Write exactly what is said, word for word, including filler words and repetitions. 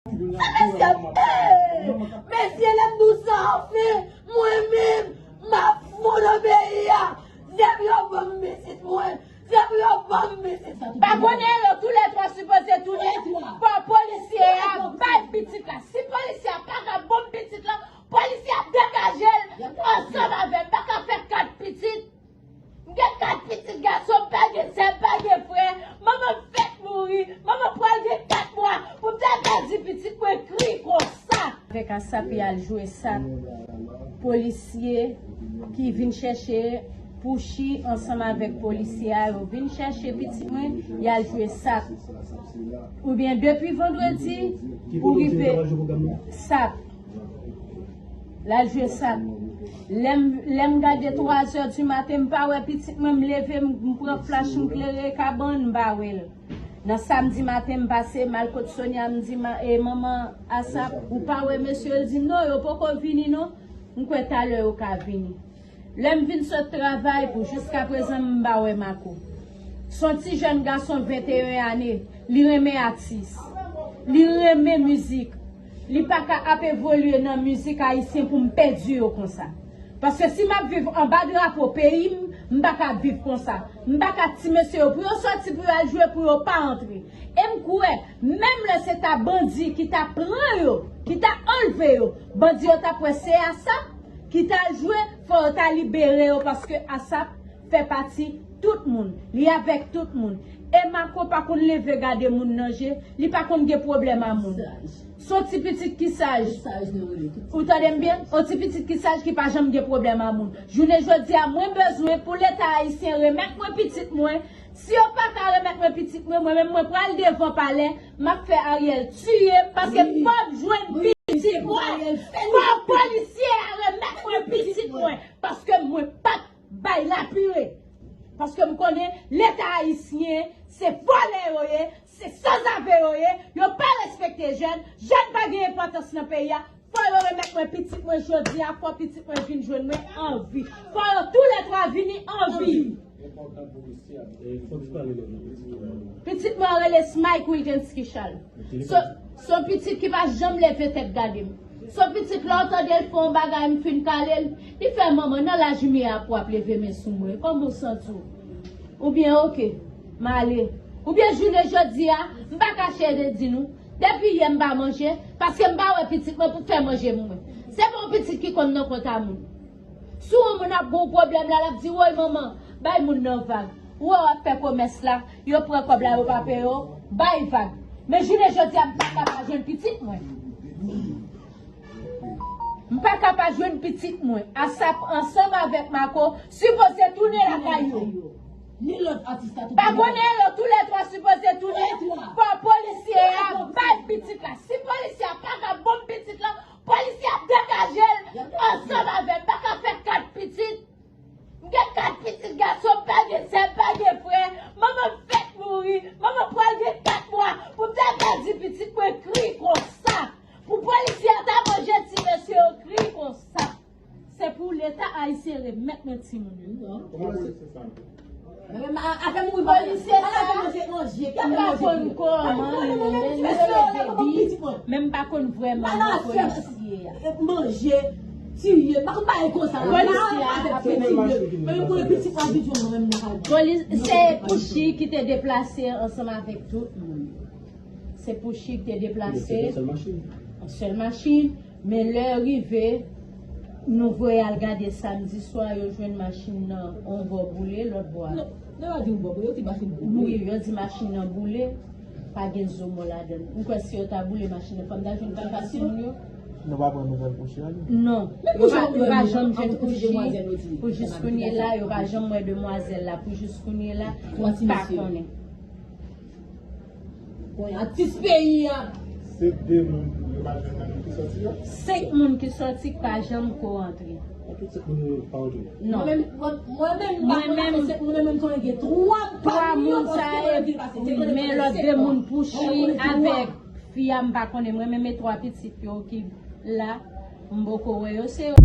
Mesye, lè m di w sa, anfen, mwen menm, m ap fou nan peyi a. Se pou yo ban m pitit mwen. Se pou yo ban m pitit. Pa konnen yo toulètwa sipoze tounen. Fò polisye a bay pitit la. Si polisye a pa ka ban m pitit la, polisye a degaje l ansanm avè m. M pa ka fè kat pitit. M gen kat pitit gason, m pa gen sè, m pa gen frè. Manman m fèk mouri. Manman m pral gen kat mwa. Pou m ta pèdi pitit mwen kri konsa. Avèk ASAP, y al jwe sap. Polisye ki vin chèche Pouchi ansanm avèk polisye a, yo vin chèche pitit mwen, y al jwe sap. Oubyen depi vandredi pou rive sap. L al jwe sap. Lè m, lè m gade twa zè di maten, m pa wè pitit mwen, m leve, m, m pran flach, m klere kabann, m pa wè l. Nan samdi maten, m pase, m al kot Sonia, m di, "Ma-, e, manman ASAP, ou pa wè mesye yo?" L di, "Non, yo poko vini, non. M kwè talè yo ka vini." Lè m vin sot travay pou jiskaprezan m pa wè Marco. Se yon ti jèn gason venteyen ane, li renmen atis, li renmen mizik. Li pa ka ap evolye nan mizik ayisyen pou m pèdi yo konsa. Paske si m ap viv anba drapo peyi m, m pa ka ap viv konsa. M pa ka ti mesye yo pou yo soti pou yo al jwe pou yo pa antre. E m kwè, menm lè se ta bandi ki ta pran yo, ki ta anlve yo, bandi yo t ap wè se ASAP ki t al jwe, fò yo ta libere yo paske ASAP fè pati tout moun. Li avèk tout moun. E Marco pa konn leve gade moun nan je, li pa konn gen pwoblèm a moun. Se yon ti pitit ki saj. Ou tande m byen? Yon ti pitit ki saj ki pa janm gen pwoblèm a moun. Jounen jodi a, mwen bezwen pou Leta ayisyen remèt mwen pitit mwen. Si yo pa ka remèt mwen pitit mwen, mwen menm mwen pral devan palè, m ap fè Ariel tiye m paske m p ap jwenn pitit mwen. Fò polisye a remèt mwen pitit mwen paske mwen p ap bay lapire. Paske m konnen Leta ayisyen, se vòlè yo ye, se sanzave yo ye, yo pa respekte jèn, jèn pa gen enpòtans nan peyi a. Fò yo remèt mwen pitit mwen jodi a, fò pitit mwen vin jwenn mwen an vi. Fò yo toulètwa vini an vi. Pitit mwen rele Smike Wilgens Kichal. Se, se yon pitit ki pa janm leve tèt gade m. Se yon pitit lè w tande l fè yon bagay, m fin kale l. Li fè, "Manman, nan laj m ye a pou w ap leve men sou mwen. Kòman w santi w?" Oubyen, "Oke, m ale." Oubyen jounen jodi a, m pa kache de di nou, depi yè m pa manje, paske m pa wè pitit mwen pou fè manje pou mwen. Se pa yon pitit ki konn nan kont a moun. Si yon moun ap gen yon pwoblèm la, l ap di, "Woy manman, bay moun nan vag." Ou wè w ap fè komès la, yo pran kòb la, yo pa peye w, bay vag. Men jounen jodi a, m pa ka pa jwenn pitit mwen. M pa ka pa jwenn pitit mwen. ASAP ansanm avèk Marco sipoze tounen lakay yo. Ni lòt atis la tou. Pa konnen yo toulètwa sipoze tounen. Fò polisye a bay pitit la. Si polisye a pa ka ban m pitit la, polisye ap degaje l ansanm avè m. M pa ka fè kat pitit. M gen kat pitit gason, m pa gen sè, m pa gen frè. Manman m fèk mouri. Manman m pral gen kat mwa. Pou m ta pèdi pitit mwen kri konsa. Pou polisye a ta manje ti mesye yo kri konsa. Se pou Leta ayisyen remèt mwen timoun yo. Kòman se sa? Men, men, a, afè mouri polisye sa, afè manje, manje, ki afè manje pou yo? Kòman li rele, li rele Baby, men m pa konn vrèman non polisye a. Manje, tiye, m pa konn bagay konsa. Polisye a ap manje. Men pou pitit mwen, pitit mwen menm nan kay. Polis, se Pouchi ki te deplase ansanm avèk tout moun. Se Pouchi ki te deplase. Yon sèl machin. Men lè rive, nou voye al gade samdi swa, yo jwenn machin nan yon bò boule, lòt bò a. Non, lè yo di yon bò boule, yo di machin boule. Wi, yo di machin nan boule, pa gen zo mò ladan l. M kwè si yo ta boule machin nan, fò m ta jwenn kaka timoun yo. Nou pa pran nouvèl Pouchi a, non? Non. Yo pa, yo pa janm jwenn Pouchi pou jis kounye la, yo pa janm wè demwazèl la pou jis kounye la, m pa konnen. Bon, atis peyi a. Se de moun yo pa jwenn nan ki sòti yo? Senk moun ki sòti k pa janm ko antre. Tout senk moun yo pa antre? Non. Mwen menm, mwen, mwen menm, m pa konn afè senk moun, mwen menm konnen gen twa, twa moun sa yo, men lòt de moun Pouchi avèk fi a, m pa konnen, mwen menm e twa pitit yo ki la, m poko wè yo, se yo.